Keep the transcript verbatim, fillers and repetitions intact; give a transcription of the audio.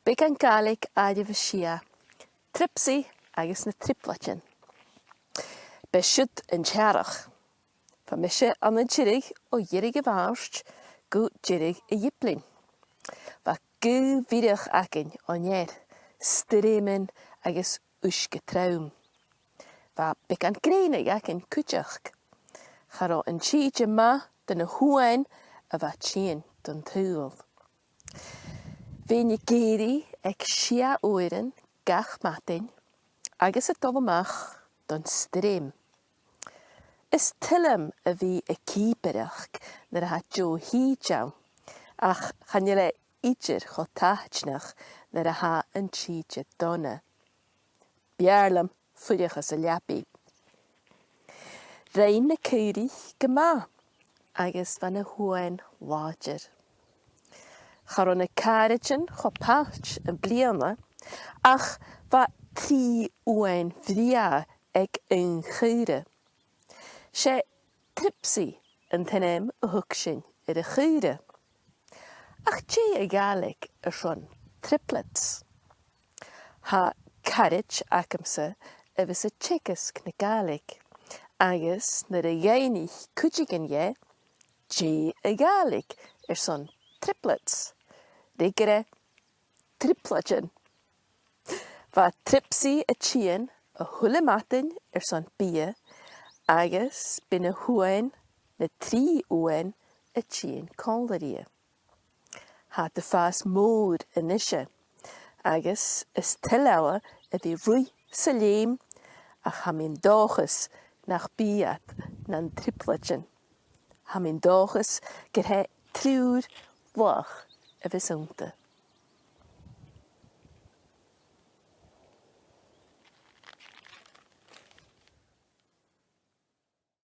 Beagan Gàidhlig àireamh a sia. Tripsy agus na Trioblaidean. B' e siud an t-earrach. Bha mise ann an Tiriodh o dheireadh a' Mhàirt gu deireadh a' Ghiblein. Bha gaoth bhiorach againn on ear, stoirmean agus uisge trom. Bha beagan grèine againn cuideachd. Cha robh an t-sìde math do na h-uain a bha a' tighinn don t-saoghal. Bhithinn ag èirigh aig sia uairean gach madainn agus a' dol a-mach don stoirm. Is toil leam a bhith a' cìobaireachd nuair a tha deagh shìde ann, ach chan eil e idir cho taitneach nuair a tha an t-sìde dona. B' fheàrr leam fuireach anns an leabaidh. Rinn na caoraich gu math agus bha na h-uain làidir. Cha robh na càraidean cho pailt am-bliadhna, ach bha trì uain bhrèagha aig aon chaora. 'S e Tripsy an t-ainm a thug sinn air a' chaora. Ach dè a' Ghàidhlig airson triplets? Tha caraid agamsa a bhios a' teagasg na Gàidhlig, agus nuair a dh'fhaighnich cuideigin dhi, dè a' Ghàidhlig airson triplets, fhreagair e, trioblaidean. Bha Tripsy a' tighinn a h-uile madainn airson biadh, agus bidh na h-uain, na trì uain, a' tighinn còmhla rithe. Tha iad a' fàs mòr a-nise, agus is toil leotha a bhith a' ruith 's a' leum, ach tha mi an dòchas nach bi iad nan trioblaidean. Tha mi an dòchas gur e triùir laghach a bhios annta.